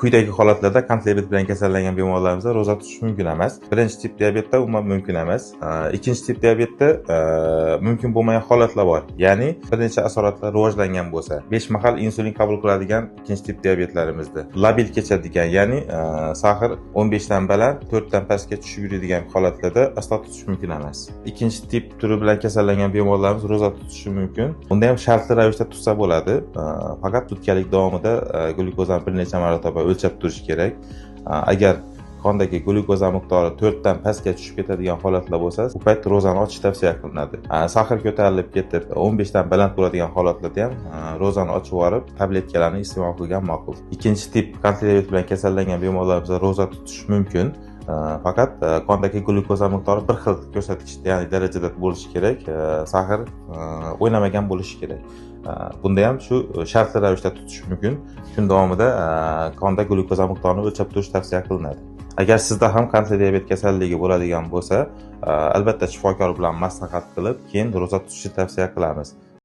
Quyidagi holatlarda qandli diabet bilan kasallangan bemorlarimizda ro'za tutish mumkin emas. Birinchi tip diabetda umuman mumkin emas. Ikkinchi tip diabetda mumkin bo'lmagan holatlar bor. Ya'ni bir necha asoratlar rivojlangan bo'lsa, 5 mahal insulin qabul qiladigan ikkinchi tip diabetlarimizda labil kechadigan, ya'ni сахар 15 dan baland, 4 dan pastga tushib yuradigan holatlarda aslo tutish mumkin emas. Ikkinchi tip turi bilan kasallangan bemorlarimiz ro'za tutishi mumkin. Unda ham shartli ravishda tutsa bo'ladi. Faqat sutkalik davomida glyukozani bir necha marotaba o'lchab turish kerak. Agar qondagi glyukoza miqdori 4 dan pastga tushib ketadigan holatlar bo'lsa, u payt ro'zani ochish tavsiya qilinadi. Сахар ko'tarilib ketib, 15 dan baland bo'ladigan holatlarda ham ro'zani ochib yuborib, tabletkalarni iste'mol qilgan ma'qul. Ikkinchi tip qandli diabet bilan kasallangan bemorlarimizda ro'za tutish mumkin. Faqat qondagi glyukoza miqdori bir xil ko'rsatkichda, ya'ni darajada bo'lishi kerak. Сахар o'ynamagan bo'lishi kerak. Bunda ham shu shartli ravishda tutish mumkin. Kun davomida qonda glyukoza miqdorini o'lchab turish tavsiya qilinadi. Agar sizda ham qandli diabet kasalligi bo'ladigan bo'lsa, albatta shifokor bilan maslahat qilib, keyin ro'za tutishni tavsiya qilamiz.